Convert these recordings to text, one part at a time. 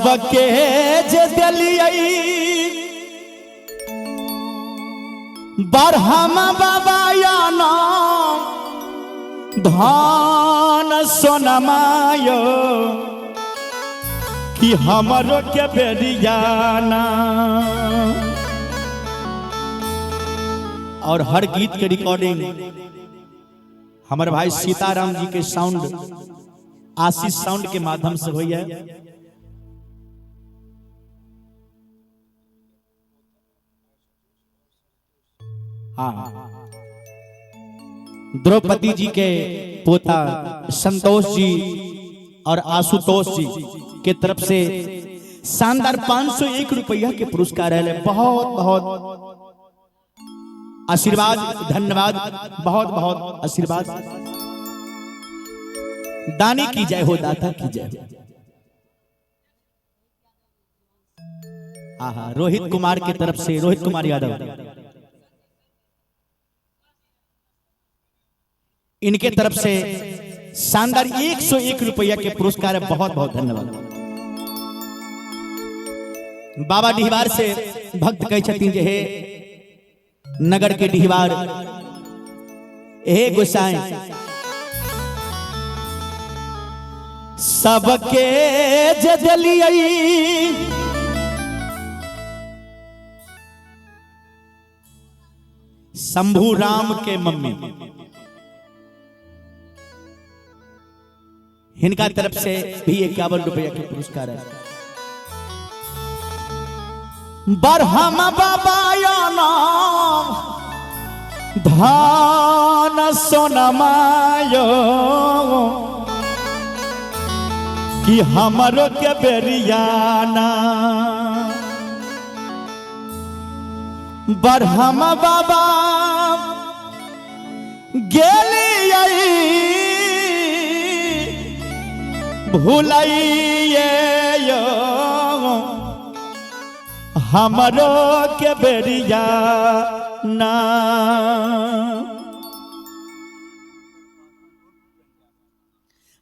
सबके जे दिलियै बरहम बाबा या नाम धान सोनमायो कि हमरो के बेरियाना। और हर गीत के रिकॉर्डिंग हमारे भाई सीताराम जी के साउंड आशीष साउंड के माध्यम से हुई है। हाँ, द्रौपदी जी के पोता संतोष जी और आशुतोष जी के तरफ से शानदार 501 रुपया के पुरस्कार है। बहुत बहुत आशीर्वाद, धन्यवाद, बहुत बहुत आशीर्वाद। दानी की जय हो, दाता की जय हो। हाँ, रोहित कुमार की तरफ से, रोहित कुमार यादव, इनके तरफ से शानदार 101 रुपया के पुरस्कार है। बहुत बहुत धन्यवाद। बाबा डिहवार से भक्त कहै छथिन जे हे नगर के डिहवार, हे गोसाई, सबके जे दिलियै शंभू राम के मम्मी, हिनका तरफ से भी 51 रुपया के पुरस्कार है। बरहम बाबा या नाम धान सोनमायो कि हमरो के बेरियाना। बरहम बाबा गेलियै भुलाइए हमरो के बेरिया ना।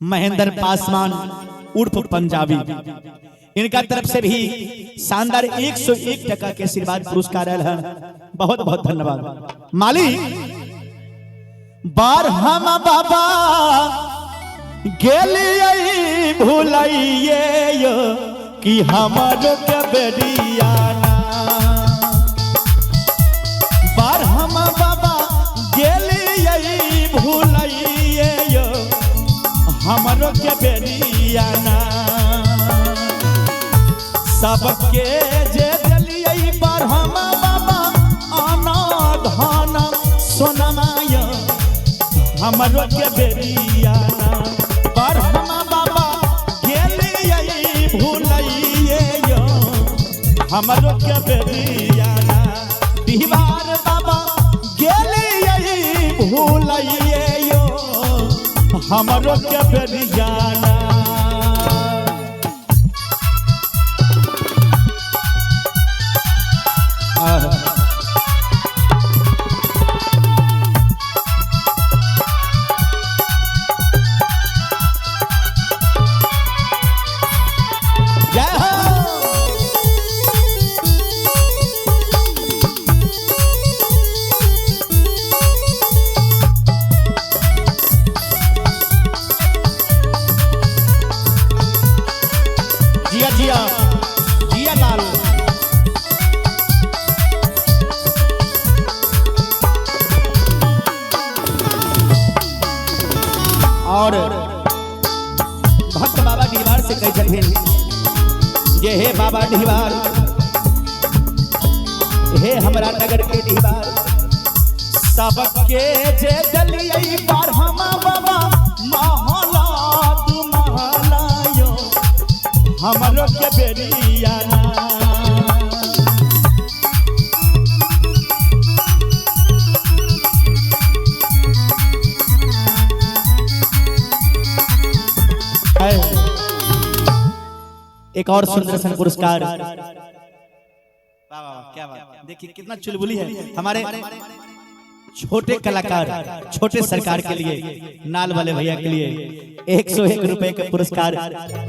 महेंद्र पासवान उर्फ पंजाबी, इनका तरफ से भी शानदार 101 टका के आशीर्वाद पुरस्कार आयल है। बहुत बहुत धन्यवाद। माली बारहम बाबा गेलियै भुलाइए कि हमरो के बेरियाना। बारहम बाबा गेलियै भुलाइए हमरो के बेरियाना। सबके जे दिलियै बारहम बाबा आना धान सोनमाय हमरो के बेरियाना। बरहम बाबा गेलियै भुलाइए हमरो के बेरियाना। डिहवार बाबा गेलियै भुलाइए हमरो के बेरियाना। जय हो। जिया जिया जिया लाल। और भक्त बाबा डिहवार से कहै छथिन जे हे बाबा डिहवार, हे हमरा नगर के डिहवार, सबके जे दलियै बरहम बाबा महला तू महलायो हमरो के बेरियाना। एक और सुंदर सन पुरस्कार। वाह वाह, क्या बात! देखिए कितना चुलबुली है हमारे छोटे कलाकार, छोटे सरकार के लिए, नाल वाले भैया के लिए 101 रुपए के पुरस्कार।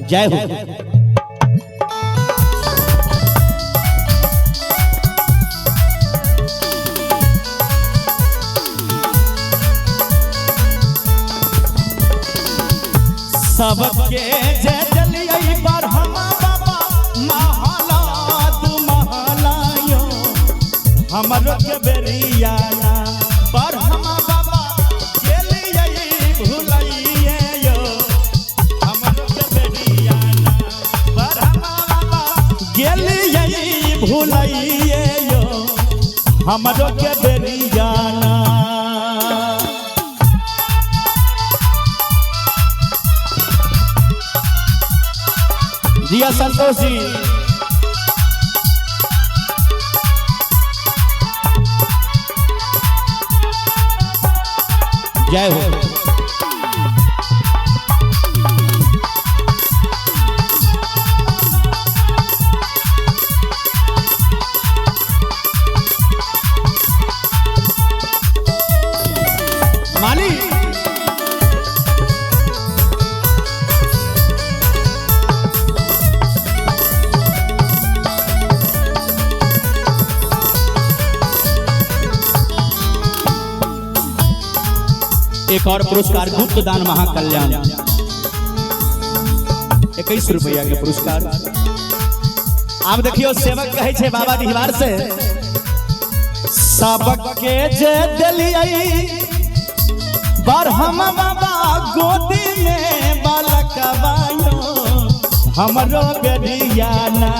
जय हो। सबके जे देलियै ब्रह्मा बाबा महला दू महलायो हमरो के बेरिया ना। ब्रह्मा बाबा गेलियै भुलैये यो हमरो के बेरिया ना। ब्रह्मा बाबा गेलियै भुलैये यो हमरो के बेरिया ना। जिया संतोष जी। जय हो। माली एक और पुरस्कार गुप्त दान महाकल्याण 21 रुपया के पुरस्कार। आप देखियो सेवक कहे छे बाबा डिहवार से सबके जे देलियै ब्रह्मा बाबा गोदी में बालकवा यो हमरो बेरिया ना।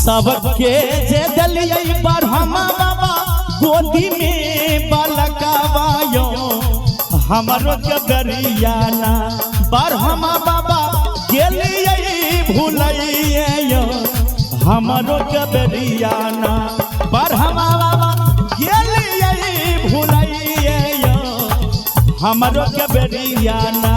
सबके जे देलियै ब्रह्मा बाबा गोदी में बालकवा यो हमरो के बेरिया ना। ब्रह्मा बाबा गेलियै भुलैये यो हमरो के बेरिया ना। ब्रह्मा बाबा गेलियै भुलैये यो हमरो के बेरिया ना।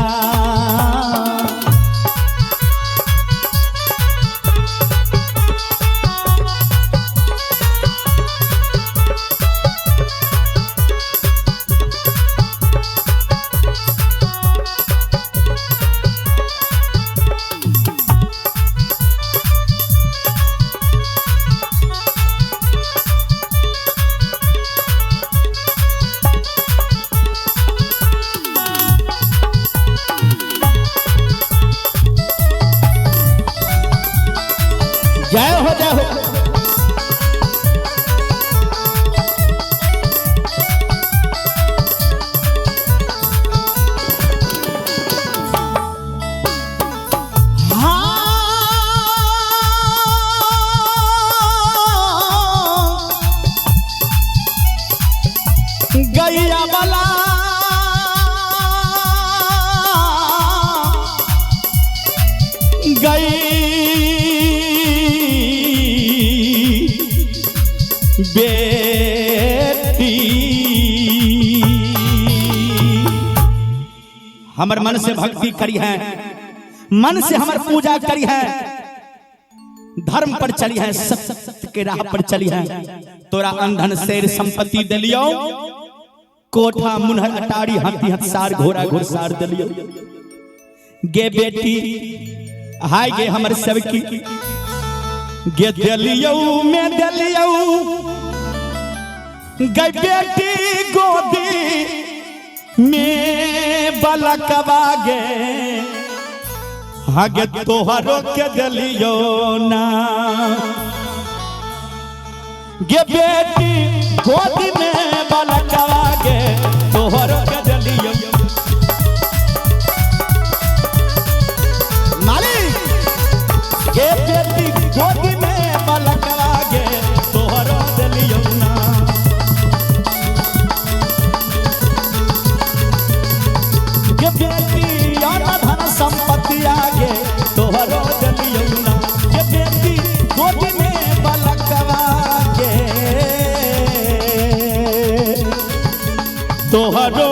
जय हो जय हो। हाँ, गैया वाला गई बेटी हमर मन से भक्ति करी है, मन से हमर पूजा करी है, धर्म पर चली है, सत्य के राह पर चली है। तोरा अंधन शेर संपत्ति दिलियो, कोठा मुनहर अटारी हाथी हथसार घोड़ा घुड़सार दिलियो। गे बेटी हाय गे हमर सबकी गे दिलियो में दिलियो गई बेटी गोदी में बलकवा गे हगे तोहरो के दिलियो ना। गे बेटी गोदी में बलकवा गे तोहरो के दिलियो। मालिक गे बेटी गोदी में बलकवा गे तोहरो दिलियो ना। गे बेटी धन संपत्ति आगे तोहरो दिलियो ना। गे बेटी गोदी में बलकवा गे तोहरो